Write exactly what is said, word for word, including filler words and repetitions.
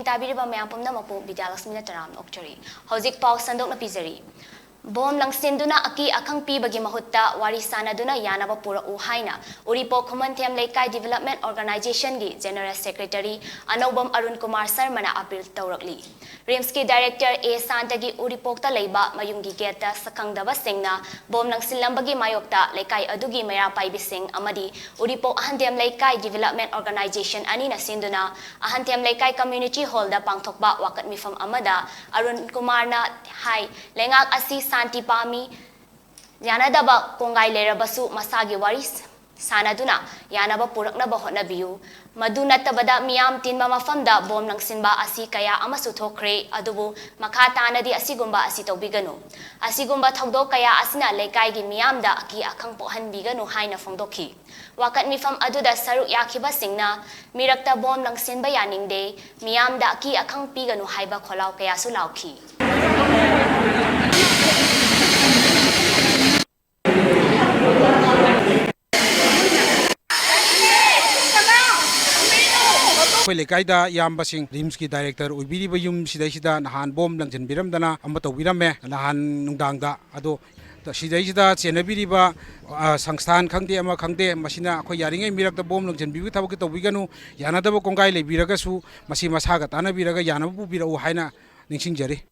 ꯇꯥꯕꯤꯔꯤꯕ ꯃꯌꯥꯝ ꯄꯨꯝꯅꯃꯛꯄꯨ ꯕꯤꯗ꯭ꯌꯥꯂꯛꯁꯃꯤꯅ ꯇꯔꯥꯝꯅ ꯑꯣꯛꯆꯔꯤ꯫ ꯍꯧꯖꯤꯛ ꯄꯥꯎ ꯁꯟꯗꯣꯛꯅ ꯄꯤꯖꯔꯤ꯫ ꯕꯣꯝ ꯂꯪꯁꯤꯟꯗꯨꯅ ꯑꯀꯤ ꯑꯈꯪ ꯄꯤꯕꯒꯤ ꯃꯍꯨꯠꯇ ꯋꯥꯔꯤ ꯁꯥꯅꯗꯨꯅ ꯌꯥꯅꯕ ꯄꯨꯔꯛꯎ ꯍꯥꯏꯅ ꯎꯔꯤꯄꯣꯛ ꯈꯨꯃꯟꯊꯦꯝ ꯂꯩꯀꯥꯏ Development Organization ꯒꯤ General Secretary ꯑꯅꯧꯕꯝ Arun Kumar ꯁꯔꯃꯅ appeal ꯇꯧꯔꯛꯂꯤ꯫ RIMS ꯀꯤ Director ꯑꯦ ꯁꯥꯟꯇꯒꯤ ꯎꯔꯤꯄꯣꯛꯇ ꯂꯩꯕ ꯃꯌꯨꯝꯒꯤ gate ꯇ ꯁꯛꯈꯪꯗꯕꯁꯤꯡꯅ ꯕꯣꯝ ꯂꯪꯁꯤꯜꯂꯝꯕꯒꯤ ꯃꯥꯌꯣꯛꯇ ꯂꯩꯀꯥꯏ ꯑꯗꯨꯒꯤ ꯃꯩꯔꯥ ꯄꯥꯏꯕꯤꯁꯤꯡ ꯑꯃꯗꯤ ꯎꯔꯤꯄꯣꯛ ꯑꯍꯟꯊꯦꯝ ꯂꯩꯀꯥꯏ Development Organization ꯑꯅꯤꯅ ꯁꯤꯟꯗꯨꯅ ꯑꯍꯟꯊꯦꯝ ꯂꯩꯀꯥꯏ Community Hall ꯗ ꯄꯥꯡꯊꯣꯛꯄ ꯋꯥꯀꯠ ꯃꯤꯐꯝ ꯑꯃꯗ ꯑꯔꯨꯟ ꯀꯨꯃꯥꯔꯅ ꯍꯥꯏ, ꯂꯩꯉꯥꯛ ꯑꯁꯤ ꯁꯥꯟꯇꯤ ꯄꯥꯝꯃꯤ, ꯌꯥꯅꯗꯕ ꯀꯣꯡꯒꯥꯏ ꯂꯩꯔꯕꯁꯨ ꯃꯁꯥꯒꯤ ꯋꯥꯔꯤ ꯁꯥꯅꯗꯨꯅ ꯌꯥꯅꯕ ꯄꯨꯔꯛꯅꯕ ꯍꯣꯠꯅꯕꯤꯌꯨ꯫ ꯃꯗꯨ ꯅꯠꯇꯕꯗ ꯃꯤꯌꯥꯝ ꯇꯤꯟꯕ ꯃꯐꯝꯗ ꯕꯣꯝ ꯂꯪꯁꯤꯟꯕ ꯑꯁꯤ ꯀꯌꯥ ꯑꯃꯁꯨ ꯊꯣꯛꯈ꯭ꯔꯦ, ꯑꯗꯨꯕꯨ ꯃꯈꯥ ꯇꯥꯅꯗꯤ ꯑꯁꯤꯒꯨꯝꯕ ꯑꯁꯤ ꯇꯧꯕꯤꯒꯅꯨ꯫ ꯑꯁꯤꯒꯨꯝꯕ ꯊꯧꯗꯣꯛ ꯀꯌꯥ ꯑꯁꯤꯅ ꯂꯩꯀꯥꯏꯒꯤ ꯃꯤꯌꯥꯝꯗ ꯑꯀꯤ ꯑꯈꯪ ꯄꯣꯛꯍꯟꯕꯤꯒꯅꯨ ꯍꯥꯏꯅ ꯐꯣꯡꯗꯣꯛꯈꯤ꯫ ꯋꯥꯀꯠ ꯃꯤꯐꯝ ꯑꯗꯨꯗ ꯁꯔꯨꯛ ꯌꯥꯈꯤꯕꯁꯤꯡꯅ ꯃꯤꯔꯛꯇ ꯕꯣꯝ ꯂꯪꯁꯤꯟꯕ ꯌꯥꯅꯤꯡꯗꯦ, ꯃꯤꯌꯥꯝꯗ ꯑꯀꯤ ꯑꯈꯪ ꯄꯤꯒꯅꯨ ꯍꯥꯏꯕ ꯈꯣꯜꯂꯥꯎ ꯀꯌꯥꯁꯨ ꯂꯥꯎꯈꯤ꯫ ꯑꯩꯈꯣꯏ ꯂꯩꯀꯥꯏꯗ ꯏꯌꯥꯝꯕꯁꯤꯡ RIMS ꯀꯤ Director ꯑꯣꯏꯕꯤꯔꯤꯕ ꯌꯨꯝ ꯁꯤꯗꯩꯁꯤꯗ ꯅꯍꯥꯟ ꯕꯣꯝ ꯂꯪꯁꯤꯟꯕꯤꯔꯝꯗꯅ ꯑꯃ ꯇꯧꯕꯤꯔꯝꯃꯦ ꯅꯍꯥꯟ ꯅꯨꯡꯗꯥꯡꯗ꯫ ꯑꯗꯣ ꯁꯤꯗꯩꯁꯤꯗ ꯆꯦꯟꯅꯕꯤꯔꯤꯕ, ꯑ, ꯁꯪꯁꯊꯥꯟ ꯈꯪꯗꯦ, ꯑꯃ ꯈꯪꯗꯦ, ꯃꯁꯤꯅ ꯑꯩꯈꯣꯏ ꯌꯥꯔꯤꯉꯩ ꯃꯤꯔꯛꯇ ꯕꯣꯝ ꯂꯪꯁꯤꯟꯕꯤꯕꯒꯤ ꯊꯕꯛꯇꯤ ꯇꯧꯕꯤꯒꯅꯨ꯫ ꯌꯥꯅꯗꯕ ꯀꯣꯡꯒꯥꯏ ꯂꯩꯕꯤꯔꯒꯁꯨ ꯃꯁꯤ ꯃꯁꯥꯒ ꯇꯥꯟꯅꯕꯤꯔꯒ ꯌꯥꯅꯕ ꯄꯨꯕꯤꯔꯛꯎ ꯍꯥꯏꯅ ꯅꯤꯡꯁꯤꯡꯖꯔꯤ꯫